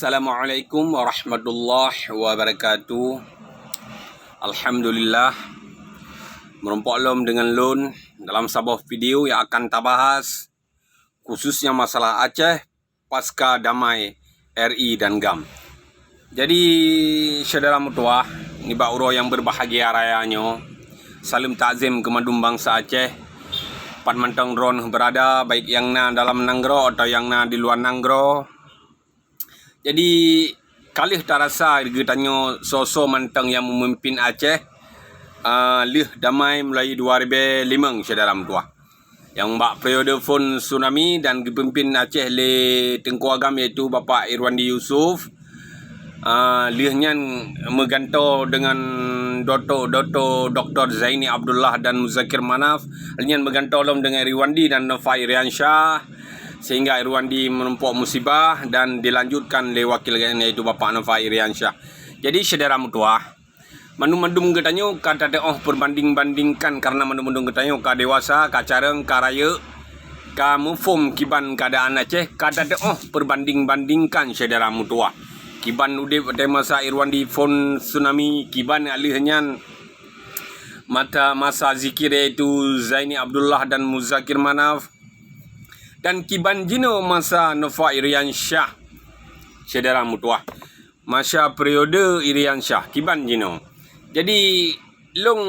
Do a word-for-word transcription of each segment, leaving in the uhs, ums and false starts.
Assalamualaikum warahmatullahi wabarakatuh. Alhamdulillah, meurumpok lom deungon lôn dalam saboh video nyang akan tabahas, khususnya masalah Aceh pasca damai R I dan GAM. Jadi, syedara meutuwah, nibak uroe nyang beubahgia raya nyoe, saleuem takzim keu mandum bansa Aceh, pat mantong droeneuh beurada, baik nyang na dalam nanggroe atawa nyang na di luwa nanggroe. Jadi, ka lheueh tarasa geutanyoe soe-soe mantong nyang meumimpin Aceh, ah, lheueh damai mulai dua ribèe limong, syedara meutuwah. Nyang bak periode phon tsunami dan geupimpin Aceh lé Teungku Agam, yaitu Bapak Irwandi Yusuf. Ah, lheueh nyan meugantoe deungon Dato', Dato' Doktor Zaini Abdullah dan Muzakir Manaf. Lheueh nyan meugantoe lom deungon Irwandi dan Nova Iriansyah, sehingga Irwandi meurumpok musibah dan dilanjutkan lé wakil geuhnyan, yaitu Bapak Nova Iriansyah. Jadi, syedara meutuwah, mandum-mandum geutanyoe ka tateu'oh peubanding-bandingkan, karena mandum-mandum geutanyoe ka dewasa, ka carông, ka rayeuk, ka muphom kiban keuadaan Aceh, ka tateu'oh peubanding-bandingkan, syedara meutuwah. Kiban udép watèe masa Irwandi phon tsunami, kiban lheueh nyan mata masa zikir, yaitu Zaini Abdullah dan Muzakir Manaf, dan kiban jinoe masa Nova Iriansyah, syedara meutuwah. Masa periode Iriansyah, kiban jinoe. Jadi, lôn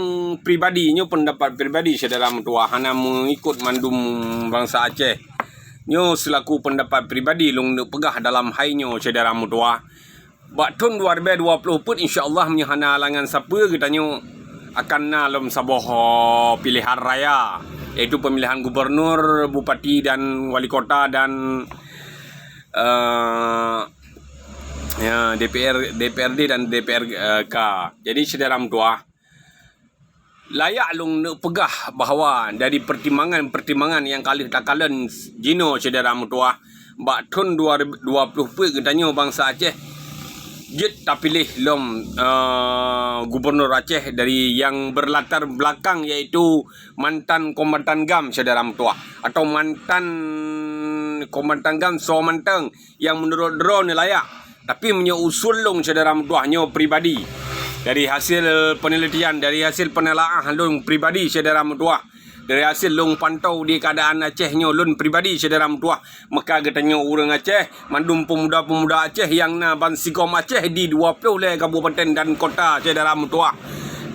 pribadi, nyoe pendapat pribadi, syedara meutuwah, hana meuikot mandum bansa Aceh. Nyoe seulaku pendapat pribadi lôn neuk peugah dalam hai nyoe, syedara meutuwah. Bak thon dua ribèe dua ploh peuet, insya Allah, meunyoe hana halangan sapeue, geutanyoe akan na lom saboh, oh, pilihan raya, yaitu pemilihan gubernur, bupati dan wali kota dan, eh, ya, D P R, D P R D dan D P R K. Jadi, syedara meutuwah, layak lôn neuk peugah bahwa dari pertimbangan-pertimbangan nyang ka lheueh takalon jinoe, syedara meutuwah, bak thon dua ribèe dua ploh peuet geutanyoe bansa Aceh jeuet tapiléh lom, eh, gubernur Aceh dari nyang berlatar belakang, yaitu mantan kombatan GAM, syedara meutuwah, atau mantan kombatan GAM soe mantong nyang meunurot droeneuh layak. Tapi meunyoe usul lôn, syedara meutuwah, nyoe pribadi, dari hasil penelitian, dari hasil penelaah lôn pribadi, syedara meutuwah, dari hasil lôn pantau di keuadaan Aceh nyoe lôn pribadi, syedara meutuwah, maka geutanyoe ureuëng Aceh, mandum peumuda-peumuda Aceh nyang na bansigom Aceh di dua ploh lhèe kabupaten dan kota, syedara meutuwah,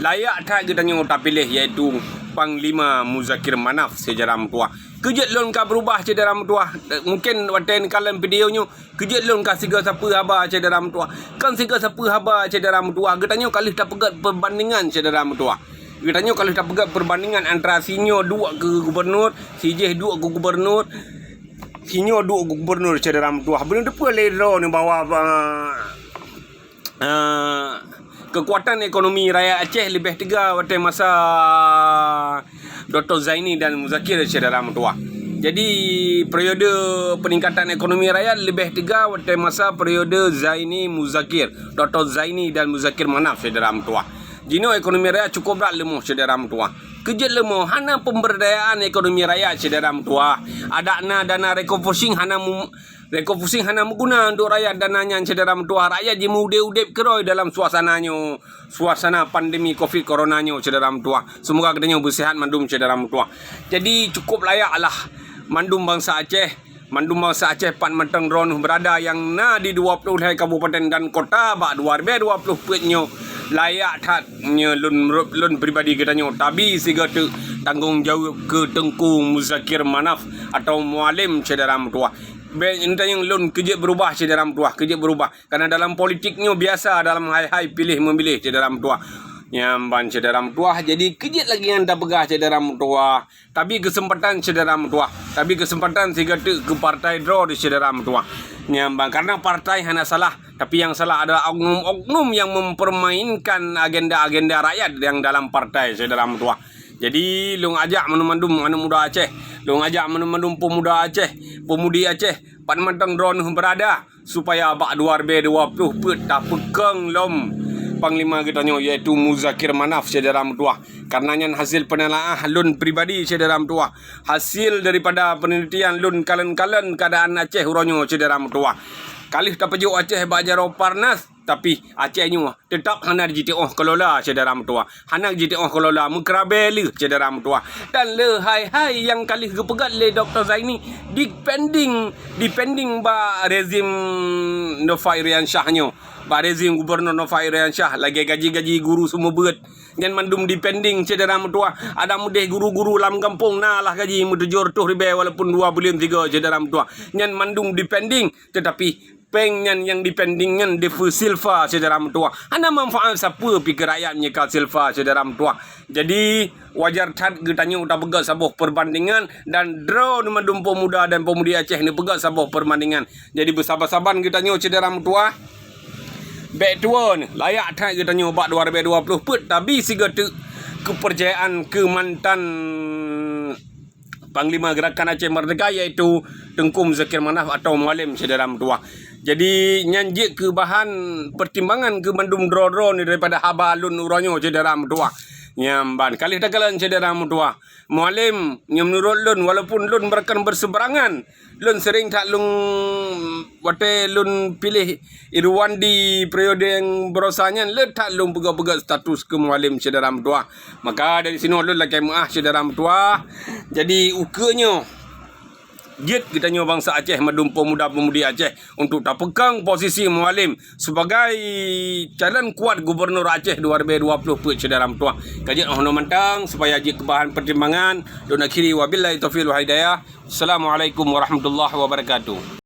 layak that geutanyoe tapiléh, yaitu Panglima Muzakir Manaf, syedara meutuwah. Keujeuet lôn ka beurubah, syedara meutuwah. Mungken watèe neukalon video nyoe, keujeuet lôn ka sigoe sapeue haba, syedara meutuwah. Kon sigoe sapeue haba, syedara meutuwah. Geutanyoe ka lheueh tapeugèt peubandingan, syedara meutuwah. Geutanyoe ka lheueh tapeugèt peubandingan antara sinyoe duek keu gubernur, sijih duek keu gubernur, sinyoe duek keu gubernur, syedara meutuwah. Beuneuteupeu lé droeneuh bahwa, eh, eh, keukuatan ekonomi rakyat Aceh leubeh teuga watèe masa Doktor Zaini dan Muzakir, syedara meutuwah. Jadi, periode peningkatan ekonomi rakyat leubeh teuga watèe masa periode Zaini Muzakir, Doktor Zaini dan Muzakir Manaf, syedara meutuwah. Jinoe ekonomi rakyat cukup brat leumoh, syedara meutuwah. Keujeuet leumoh, hana pemberdayaan ekonomi rakyat, syedara meutuwah. Adak na dana refocusing hana mu-, refocusing hana meuguna untuk rakyat dana nyan, syedara meutuwah. Rakyat jimeuudép-udép keudroe dalam suasana nyoe, suasana pandemi covid corona nyoe, syedara meutuwah. Seumoga geutanyoe beuseuhat mandum, syedara meutuwah. Jadi, cukup layaklah mandum bansa Aceh, mandum bansa Aceh pat mantong droeneuh beurada nyang na di dua ploh lhèe kabupaten dan kota bak dua ribèe dua ploh peuet nyoe, layak that nyoe lôn, lôn pribadi geutanyoe tabi sigoe teuk tanggong jaweueb keu Teungku Muzakir Manaf atau Mualem, syedara meutuwah. Bèk neutanyong lôn keujeuet beurubah, syedara meutuwah, keujeuet beurubah. Karena dalam politik nyoe biasa dalam hai-hai piléh meumiléh, syedara meutuwah. Nyan ban, syedara meutuwah, jadi keujeuet lagèe nyang tapeugah, syedara meutuwah. Tabi keuseumpatan, syedara meutuwah. Tabi keuseumpatan sigoe teuk keu partai droe di, syedara meutuwah. Nyan ban, karena partai hana salah, tapi nyang salah adalah oknum-oknum nyang mempermainkan agenda-agenda rakyat nyang dalam partai, syedara meutuwah. Jadi, lôn ajak mandum-mandum aneuk muda Aceh, lôn ajak mandum-mandum peumuda Aceh, peumudi Aceh, pat mantong droeneuh beurada, supaya bak dua ribèe dua ploh peuet tapeukong lom panglima geutanyoe, yaitu Muzakir Manaf, syedara meutuwah. Karena nyan hasil peunelaah lôn pribadi, syedara meutuwah. Hasil daripada peunelitian lôn kalon-kalon keuadaan Aceh uroe nyoe, syedara meutuwah. Ka lheueh tapeujok Aceh bak jaroe parnas, tapi Aceh nyoe teutap hana jiteuoh keulola, syedara meutuwah. Hana jiteuoh keulola, meukeurabée lheueh, syedara meutuwah. Dan leuhai-hai nyang ka lheueh geupeugét lé Doktor Zaini, depending, depending bak rezim Nova Iriansyah nyoe. Bak rezim Gubernur Nova Iriansyah, lagée gaji-gaji guru seumeubeuet. Nyan mandum depending, syedara meutuwah. Adak meudeh guru-guru lam gampông na lah gaji meutujoh reutôh ribée walaupun dua buleuen tiga, syedara meutuwah. Nyan mandum depending, teutapi péng nyan nyang depending nyan defe silva, syedara meutuwah. Hana manfaat sapeue pike rakyat meunyoe ka silva, syedara meutuwah. Jadi, wajar that geutanyoe tapeugét saboh peubandingan dan droeneuh mandum peumuda dan peumudi Aceh neupeugét saboh peubandingan. Jadi, beusaban-saban geutanyoe, syedara meutuwah. Bék tuwoe, layak that geutanyoe bak dua ribée dua ploh peuet tabi sigoe teuk keupeurcayaan keu mantan Panglima Gerakan Aceh Merdeka, yaitu Teungku Muzakir Manaf atau Mualem, syedara meutuwah. Jadi, nyan jeuet keu bahan peutimbangan keu mandum droe-droe nyoe daripada haba lôn uroe nyoe, syedara meutuwah. Nyan ban ka lheueh takalon, syedara meutuwah. Mualem, nyoe meunurot lôn, walaupun lôn meurakan beuseuberangan, lôn seuring that lôn, watée lôn piléh Irwandi periode nyang barosa nyan, le that lôn peugah-peugah status keu Mualem, syedara meutuwah. Maka dari sinoe lôn lakée meuáh, syedara meutuwah. Jadi, ukeue nyoe, jeuet geutanyoe bansa Aceh, mandum peumuda-peumudi Aceh, untuk tapeukong posisi Mualem sebagai calon kuat Gubernur Aceh dua ribée dua ploh peuet, syedara meutuwah. Ka jeuet 'oh noe mantong, supaya jeuet keu bahan peutimbangan. Lôn akhiri, wabillahi taufiq wal hidayah. Assalamualaikum warahmatullahi wabarakatuh.